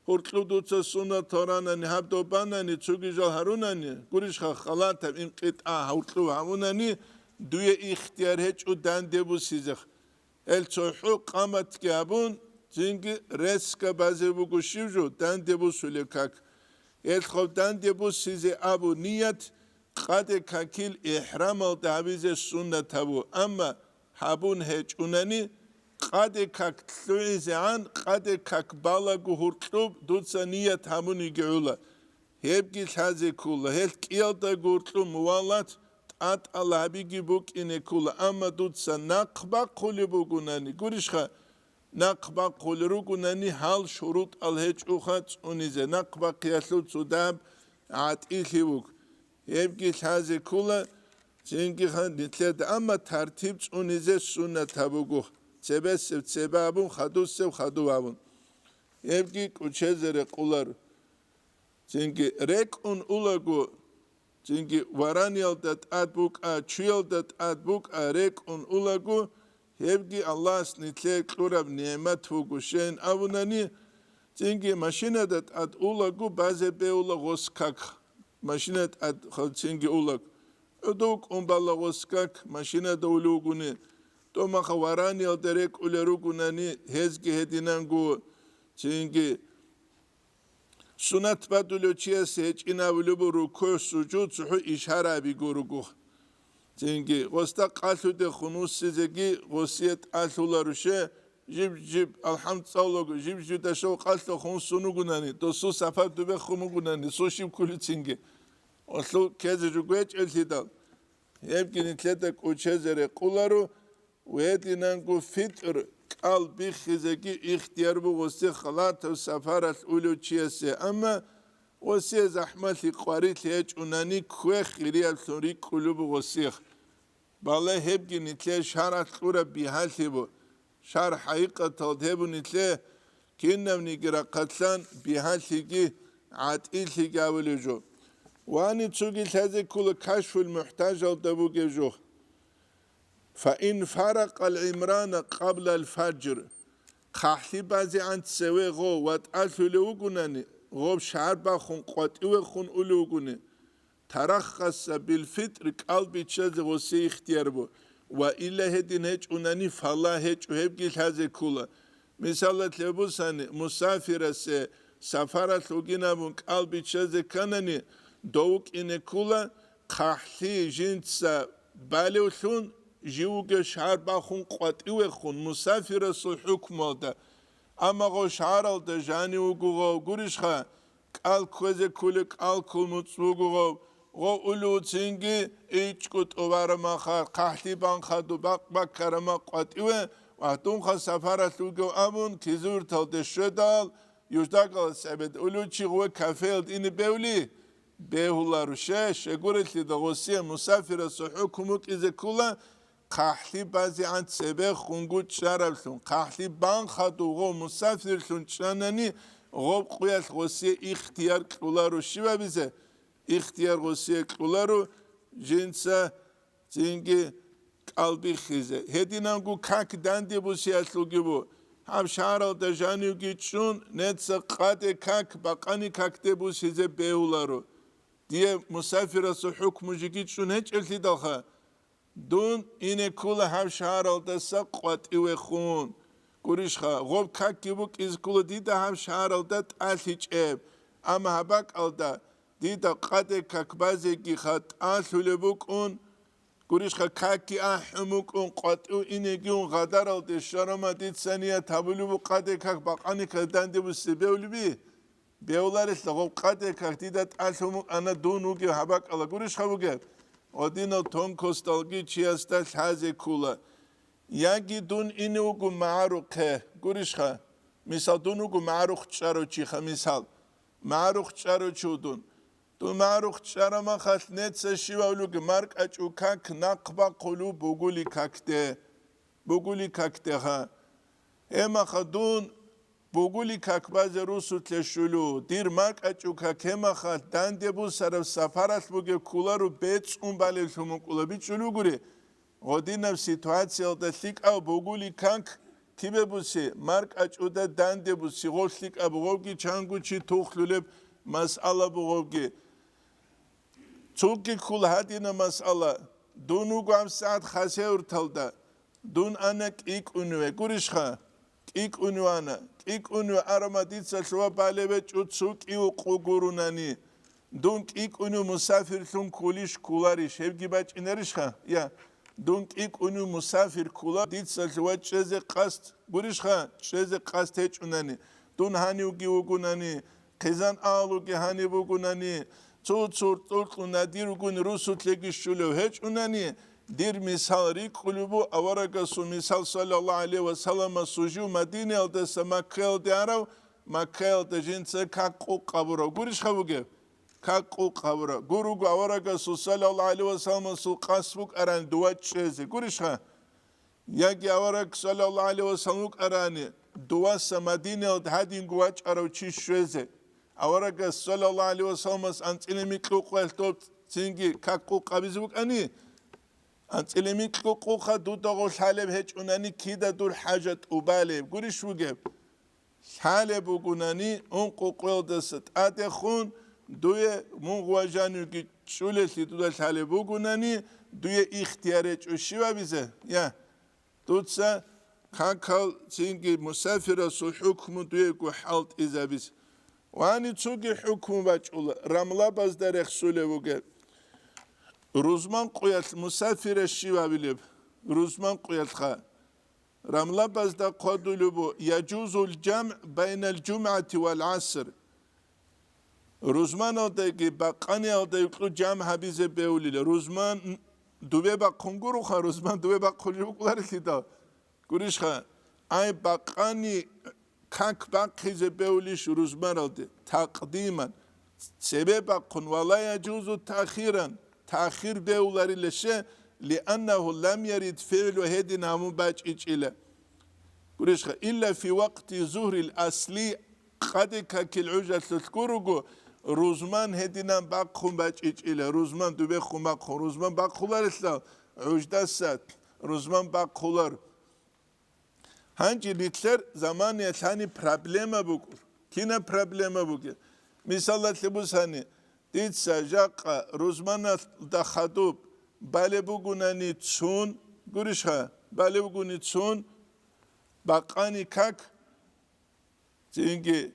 Гьуркьуб дуца суннат гьаранани, гьаб добанани, цоги жал гьарунани, гурищха халатаб инкъитӀа гьуркьуб гьавунани, дуе ихтияр гьечӀо данде бусизех. Гьел цохӀо къаматги гьабун, цинги резко базе буго щив жо данде бусулеб как. Гьелхъов данде бусизе абу ният къаде какил ихӀрамалда гьабизе суннат гьабу, амма гьабун гьечӀунани, къаде как лъугӀизегӀан, къаде как балаго гьуркьуб дуца ният гьабун йигигӀула. Гьебги лъазе ккола, гьел кӀиялда гуркьу мувалат тӀатӀала гьабиги букӀине ккола, амма дуца нахъ бахъулеб бугунани, гурищха, нахъ бахъулел ругунани гьал шурутӀал гьечӀоха цӀунизе, нахъ бахъиялъул цо дагьаб гӀатӀилъи вуг. Гьебги лъазе ккола, цинги хан нилъеда, амма тартиб цӀунизе суннат гьабугу, цебесеб цебе абун, хадусеб хадуб абун. Гьебги кӀучезе рекъолар. Цинги рекӀун улаго, цинги вараниялда тӀад букӀа, чуялда тӀад букӀа рекӀун улаго, гьебги Аллагьас нилъее кьураб нигӀмат вуго, щайин абунани, цинги машинада тӀад улаго базе бегьула гъос как. Машинада тӀад хал цинги улаг. ГӀодов кӀун бала гъос как машинада улев вугони, тӀомаха вараниялда рекӀулел ругунани, гьезги гьединанго, цинги Сунат бадулев чиясе гьечӀин абулеб буго рукугӀ-сужуд цохӀо ишараби гуруго. Цинги гъосда къалъудехун вуссизеги гъосие тӀалъуларуше, жиб-жиб алхӀамд цӀалулаго, жиб-жиб дашав къалъухун сунугунани, досул сапар дубехун бугунани, сущиб ккулицинги. Гъолъул ккезе жо гьечӀелъидал, гьебги нилъеда кӀучезе рекъуларо, Гьединанго фитӀр кӀал биххизеги ихтияр буго, гъосие халатав сапаралъ улев чиясе, амма гъосие захӀмалъи къварилъи гьечӀунани ккве хирияблъун рикӀкӀулеб буго гъосие. Бале, гьебги нилъее шаргӀалъ кьураб бигьалъи бу. ШаргӀ хӀакъикъаталда гьеб бу нилъее кинабниги рахъалъан бигьалъиги гӀатӀилъиги абулеб жо. Ва гьаниб цоги лъазе ккола Кашфул МухӀтажалда бугеб жо. Фаин фаракъал гӀимрана къаблал фажр, хъахӀлъи базегӀан цеве гъов ватӀалъулев вугунани, гъов шагьар бахун къватӀивехун улев вугони, тараххаса билфитӀр кӀал биччазе гъосие ихтияр бу, ва илла гьедин гьечӀунани, фала гьечӀо, гьебги лъазе ккола. Мисалалъе бусани, мусафирасе сапаралъ вугин абун кӀал биччазе кканани, дов вукӀине ккола, хъахӀлъи жинца балевлъун, жив вугев шагьар бахун къватӀивехун мусафирасул хӀукмуялда. Амма гъов шагьаралда жанив вуго гъов, гурищха, кӀал кквезе кколев кӀал ккол муцӀ буго гъов, гъов улев цинги ичӀго тӀубараб махал, хъахӀлъи банхаду бакъ-баккараб махъ къватӀиве, ва гьатӀунха сапаралъ вугев абун, кизурталде щведал, Юждагалас гӀебед улев чи гъуве кафеялда ине бевли, бегьуларо, ще, щегурелъидал гъосие мусафирасул хӀукму кӀизе ккола, хъахӀлъи базегӀан цебе хунго чӀараблъун, хъахӀлъи банхадув гъов мусафирлъун чӀанани, гъоб къуялъ гъосие ихтияр кьуларо щибабизе, ихтияр гъосие кьуларо жинца цинги кӀал биххизе. Гьединанго как данде бусиялъулги бу. Гьаб шагьаралда жанивги чӀун, неца къаде как, бакъани какде бусизе бегьуларо. Дие мусафирасул хӀукму жеги чӀун гьечӀеблъидалха, дун ине ккула гьаб шагьаралдаса къватӀивехун. Гурищха, гъоб какги букӀизе ккула дида гьаб шагьаралда тӀалъичӀеб, амма гьаб бакӀалда дида къаде как базегиха тӀалъулеб букӀун. Гурищха, какги ахӀун букӀун, къватӀив инегиун гъадаралде щварама дица ният гьабулеб бу къаде как бакъани как данде бусе бевлиби? Бевларелъа гъоб къаде как дида тӀалъун букӀана дун вугев гьабакӀала гурищха бугеб? Гъодинал тонкосталги чиясда лъазе ккула. Яги дун ине вуго магӀарухъе, гурищха? Мисал, дун вуго магӀарухъ чӀарав чиха, мисал. МагӀарухъ чӀарав чи ву дун. Дун магӀарухъ чӀарамахалъ неца щивав луги маркӀачӀу как нахъ бахъулев бугули какде. Бугули какдеха. Гьемаха дун бугули как базе русутлъе щулю, дир маркӀачӀу как гьемахалъ данде бусараб сапаралъ бугеб кколару бецӀун балеблъун букӀула бичӀчӀулугури, гъодинаб ситуациялда лъикӀав бугули как кибе буси, маркӀачӀуда данде буси, гъов лъикӀаб гъовги чанго чи тухлъулеб масъала бугъовги. Цуги ккул гьадина масъала, дун вуго гьабсагӀат хасеурталда, дун ана кӀикӀуниве, гурищха? КӀикӀунив ана, кӀикӀунив арама дица лъугьа балебе чӀу цу кӀиукъу гурунани. Дун кӀикӀунив мусафирлъун ккулищ ккуларищ, гьебги бачӀинарищха? Я, дун кӀикӀунив мусафир ккула дица лъугьа чӀезе къасд, гурищха, чӀезе къасд гьечӀунани, дун гьанивги вугунани, хъизан агьлуги гьанив вугунани, цо цуртӀулъун надир вугун русутлъеги щулев гьечӀунани, дир мисал рикӀкӀулеб бу аварагасул мисал, саллаллагьу гӀалайгьи ва салламасул жив Мадинаялдаса Маккаялде арав, Маккаялда жинца как къукъ гьабурав гурищха бугеб? Как къукъ гьабурав. Гур руго аварагасул, саллаллагьу гӀалайгьи ва салламасул, къасд букӀарани дова чӀезе. Гурищха? Яги авараг, саллаллагьу гӀалайгьи ва саллам, вукӀарани, дуваса Мадинаялда гьадинго вачӀарав чи щвезе. Аварагас, саллаллагьу гӀалайгьи ва салламас, анцӀила микьукъуялъ доб цинги как къукъ гьабизе букӀани, анцӀила микьукъуха дуда гъов лъалеб гьечӀунани кида дур хӀажат тӀубалеб гурищ вугеб? Лъалеб бугунани, ункъукъуялдаса тӀадехун дуе мун гъважанивги чӀулелъи дуда лъалеб бугунани, дуе ихтияр гьечӀо щив гьабизе? Я, дуца какал цинги мусафирасул хӀукму дуего хӀалтӀизабизе. Вани цоги хӀукму бачӀула, рамлабазда рехсулев вугеб. Рузман къуялъ мусафира щив гьабилеб? Рузман къуялъха. Рамлабазда хъвадулеб бу: «Яжузул жамгӀ байнал жумгӀати вал гӀаср». Рузманалдаги бакъаниялда юкьу жамгӀ гьабизе бевлила. Рузман дубе бахъун гуроха, рузман дубе бахъулел рукӀуларелъидал. Гурищха, ай бакъани как бахъизе бевлищ рузмаралде, такъдиман, цебе бахъун, ва ла яжузу таъхиран, таъхир бевларилеше, лианнагьу лам ярид фигӀлу, гьедин гьамун бачӀичӀила. Гурищха, илла фи вакъти зугьрил асли, къаде какил гӀужалъулъ гуруго, рузман гьединан бахъун бачӀичӀила, рузман дубехун бахъун, рузман бахъуларелъал гӀуждаса рузман бахъулар. Гьанже нилъер заманаялъ гьаниб проблема букӀур. Кинаб проблема бугеб? Мисалалъе бусани, дица жакъа рузманалда хадуб балеб бугунани цун, гурищха, балеб бугуни цун, бакъани как, цинги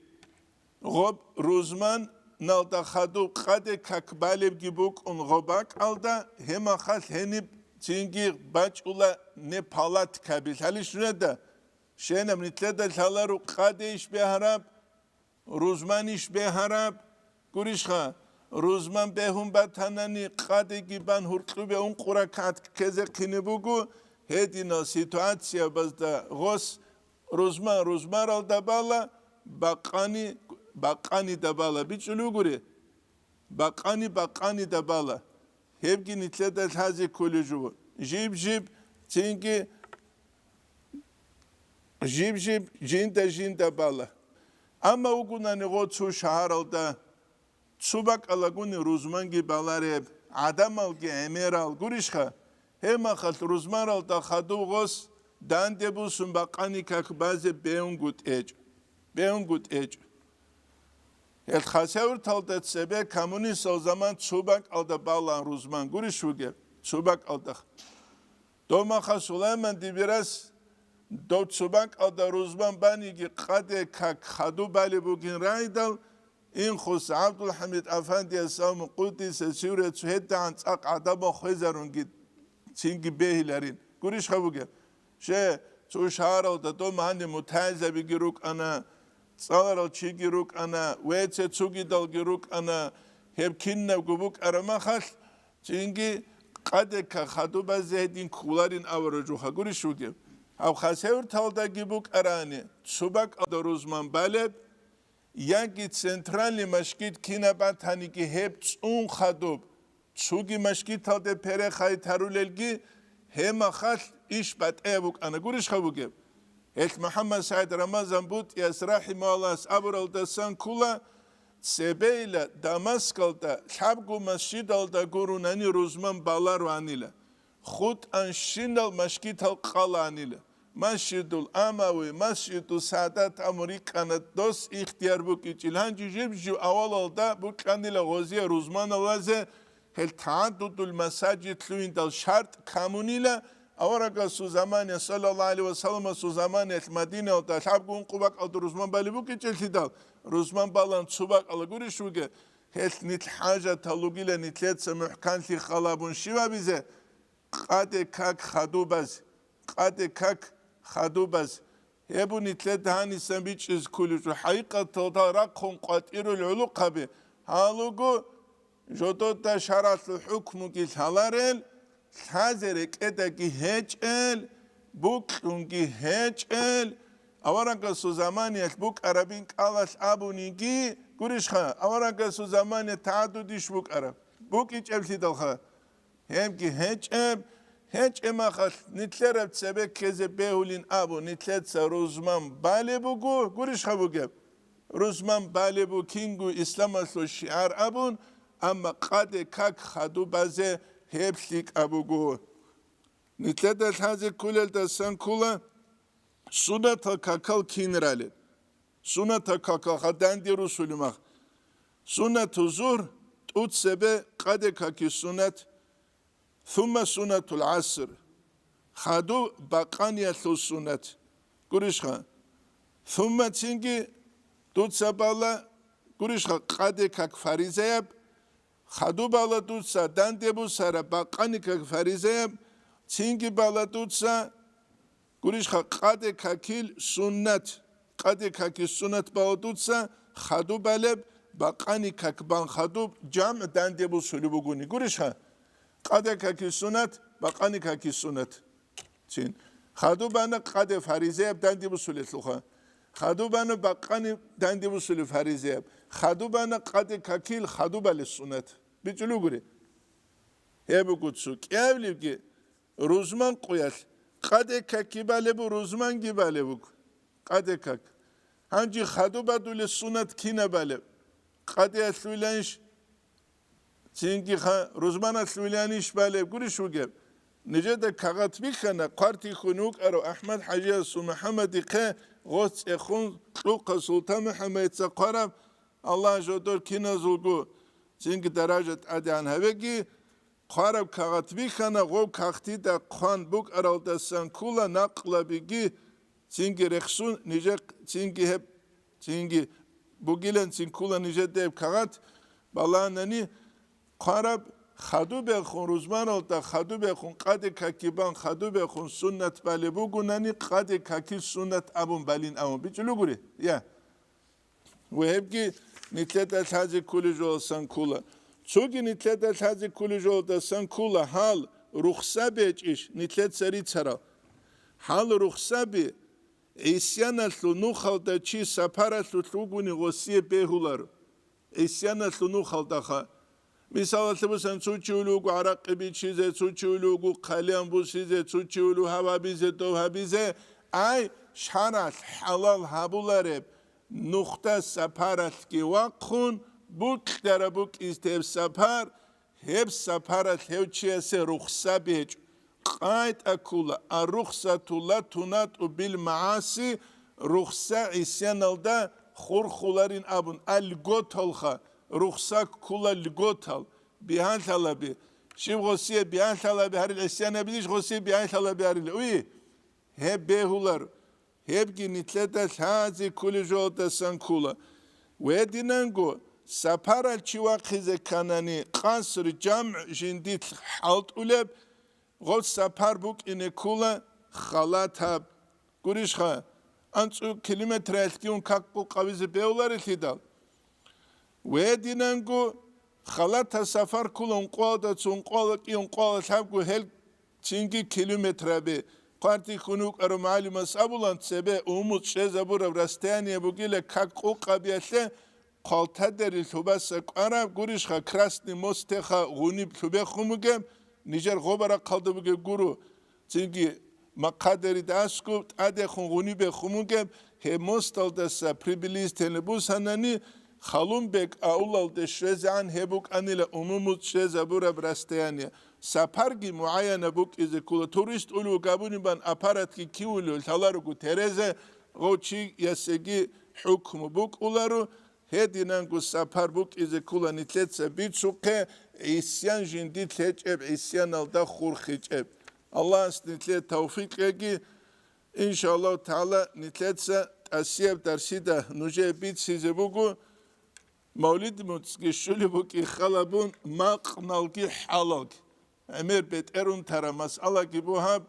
гъоб рузманалда хадуб къаде как балебги букӀун гъоб бакӀалда, гьемахалъ гьениб цинги бачӀула не палаткаби. Лъалищ нужеда? Щенаб нилъеда лъаларо къадейищ бегьараб, рузманищ бегьараб? Гурищха, рузман бегьун батанани, къадеги бан гьуркьубе ункъо ракагӀат ккезе хъине буго, гьединал ситуациябазда гъос рузман рузмаралда бала, бакъани бакъанида бала. БичӀчӀулев гури? Бакъани бакъанида бала. Гьебги нилъеда лъазе кколев жо. Жиб-жиб цинги жиб-жиб жинда-жинда бала. Амма вугунани гъо цо шагьаралда, цо бакӀалагуни рузманги балареб, гӀадамалги гӀемерал гурищха, гьебмахалъ рузмаралда хадуб гъос данде бусун бакъани как базе бегьунгу тӀечӀ-, бегьунгу тӀечӀо. Гьел Хасавюрталда цебе коммунистал заман цо бакӀалда балаан рузман гурищ вугеб, цо бакӀалда. Дов маха Сулайман Дибирас дов цо бакӀалда рузман баниги къаде как хадуб балеб бугин райдал, Инхус ГӀабдулхӀамид Афандияс Мукъудиса сивре цо гьедагӀан цӀакъ гӀадамал хвезарунги цинги бегьиларин. Гурищха бугеб? Ще, цо шагьаралда дом гьаниб мутагӀилзабиги рукӀана, цӀаларал чиги рукӀана, веце цугидалги рукӀана, гьеб кинабго букӀараб махалъ, цинги къадека хадубазе гьедин кколарин аварав жуха гурищ вугеб? Гьаб Хасавюрталдаги букӀарани, цо бакӀалда рузман балеб, яги центральный машгит кинаб батаниги гьеб цӀун хадуб, цоги машгиталде перехай тарулелги, гьеб махалъ иш батӀияб букӀана гурищха бугеб? Гьелъ МухӀаммад СагӀид Рамазан БутӀияс рахӀимагьуллагьас абуралдасан ккола, цебейила Дамаскалда лъабго масжидалда гурунани рузман балароанила, хутӀанщинал машгитал къалаанила. Масжидул Амави, Масжиду Саадат абун рикӀкӀана дос ихтияр букӀичӀил. Гьанже жиб-жив авалалда букӀанила гъозие рузманалазе, гьел тагӀаддудул масажид лъугьиндал шартӀ камунила, аварагасул замане, саллаллагьу гӀалайгьи ва салламасул заманаялъ Мадинаялда лъабго ункъо бакӀалда рузман балеб букӀичӀеллъидал, рузман балан цо бакӀала гурищ вугеб, гьелъ нилъ хӀажатал ругила нилъеца мухӀканлъи халабун щивабизе, къаде как хадубаз, къаде как хадубаз. Гьеб нилъеда гьанисан бичӀчӀизе кколеб жо, хӀакъикъаталда рахъун къватӀирул гӀулухъаби, гьалуго жодода шаргӀалъул хӀукмуги лъаларел, лъазе рекӀедаги гьечӀел, букьунги гьечӀел, аварагасул заманиялъ букӀарабин кӀалалъ абуниги, гурищха, аварагасул заманиялъ тагӀаддудищ букӀараб? БукӀичӀеблъидалха. Гьебги гьечӀеб, гьечӀеб махалъ, нилъераб цебе ккезе бегьулин абун, нилъеца рузман балеб буго, гурищха бугеб? Рузман балеб бу кинго исламалъул шигӀар абун, амма къаде как хадубазе гьеб лъикӀаб буго. Нилъеда лъазе кколелдасан ккола сунатал какал кин ралел. Сунатал какалха данде русулимах. Сунату зугьр, тӀуцебе къаде каки сунат, сумма сунатул гӀаср, хадуб бакъаниялъул сунат. Гурищха? Сумма цинги дуца бала, гурищха, къаде как фаризаяб, хадуб бала дуца данде бусара бакъани как фаризаяб, цинги бала дуца, гурищха, къаде какил суннат, къаде какил суннат бала дуца, хадуб балеб, бакъани как бан хадуб, жамгӀ данде бусулеб бугони. Гурищха? Къаде какил суннат, бакъани какил суннат. Цин. Хадуб бана къаде фаризаяб данде бусулелъулха. Хадуб бана бакъани данде бусулеб фаризаяб. Хадуб бана къаде какил хадуб балес суннат. БичӀулугури. Гьеб буго цо кӀиявлъиги рузман къуялъ къаде какги балеб бу, рузманги балеб буго. Къаде как. Гьанже хадуб бадулес суннат кинаб балеб? Къадеялъуланищ? Цинги ха-, рузманалъуланищ балеб гурищ вугеб? Нижеда кагъат бихьана, хъвартихьун вукӀарав АхӀмад ХӀажиясул МухӀаммадихъе гъос цӀехун кьухъа Султан МухӀаммадица хъвараб, Аллагь жодор киназулго цинги даража тӀадегӀан гьавеги, хъвараб кагъат бихьана, гъов кагътида хъван букӀаралдасан ккола накълабиги, цинги рехсун, нижехъ цинги гьеб, цинги бугилан цин ккола нижеда гьеб кагъат баланани, хъвараб хадубехун, рузманалда хадубехун, къаде какибан хадубехун суннат балеб бугунани, къаде какил суннат абун балин абун. БичӀулугури? Я. Ва гьебги нилъеда лъазе кколеб жоласан ккола. Цоги нилъеда лъазе кколеб жолдасан ккола гьал рухсаби гьечӀищ нилъеца рицарал. Гьал рухсаби гӀисяналъул нухалда чи сапаралъулъ вугони гъосие бегьуларо. ГӀисяналъул нухалдаха. Мисалалъе босани, цо чи вуго гӀаракъи бичизе, цо чи вуго хъалиян бусизе, цо чи вуго гьав гьабизе, дов гьабизе. Ай, шаргӀалъ хӀалал гьабулареб нухда сапаралъги вахъун, букьараб букӀизе гьеб сапар, гьеб сапаралъ гьев чиясе рухсаби гьечӀо. КъайтӀа ккола, ар-рухсату ла тунатӀу бил магӀаси, рухса гӀисяналда хурхуларин абун, а льготалха, рухса ккула льготал, бигьанлъалаби. Щиб гъосие бигьанлъалаби гьарил гӀисянабилищ гъосие бигьанлъалаби гьарил? Уй, гьеб бегьулар, гьебги нилъеда лъазе ккулеб жоялдасан ккула. Гьединанго сапарал чи вахъизе кканани, къаср, жамгӀ жиндилъ хӀалтӀулеб, гъов сапар букӀине ккула халатаб. Гурищха, анцӀу километраялъгивун как къукъавизе бегьуларелъидал. Гьединанго халатаб сапар ккула ункъоялда цо ункъояла кӀи ункъояла лъабго гьел цинги километраби. Хъвартихьун вукӀарав мугӀалимас абулан, цебе умумуз чӀезабураб расстояние бугила как къукъабиялъе, Хъалтадари лъубаса кӀвараб гурищха, Красный мостеха гъуниб лъубехун бугеб, нижер гъоба рахъалда бугеб гуро. Цинги Махъадарида аскӀуб тӀадехун гъунибехун бугеб, гьеб мосталдаса приблизительно бусанани, Халумбек аулалде щвезегӀан гьеб букӀанила умумуз чӀезабураб расстояние. Сапарги мугӀаяна букӀизе ккула, турист улев габунибан аппаратги кивулев лъаларого терезе, гъов чиясеги хӀукму букӀуларо. Гьединанго сапар букӀизе ккула нилъеца бицухъе, гӀисян жиндилъ гьечӀеб, гӀисяналда хурхичӀеб. Аллагьас нилъее тавфикъ кьеги, иншааллагьу тагӀала, нилъеца тӀасияб дарсида нужее бицизе буго, мавлид моцӀги щулеб букӀин халабун макъналги хӀалалги. ГӀемер бетӀерун тараб масъалаги бугьаб,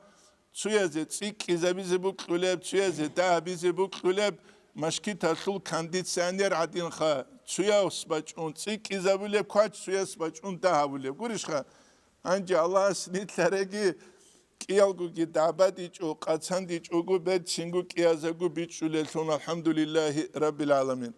цуязе цӀикӀкӀизабизе букьулеб, цуязе дагьабизе букьулеб, машгиталъул кондиционер гӀадинха, цуяс бачӀун цӀикӀкӀизабулеб квач, цуяс бачӀун дагьабулеб. Гурищха, гьанже Аллагьас нилъареги кӀиялгоги дагьбадичӀо, къацандичӀого берцинго кӀиязего бичӀчӀулеллъун, алхӀамдулиллагьи раббил гӀаламин.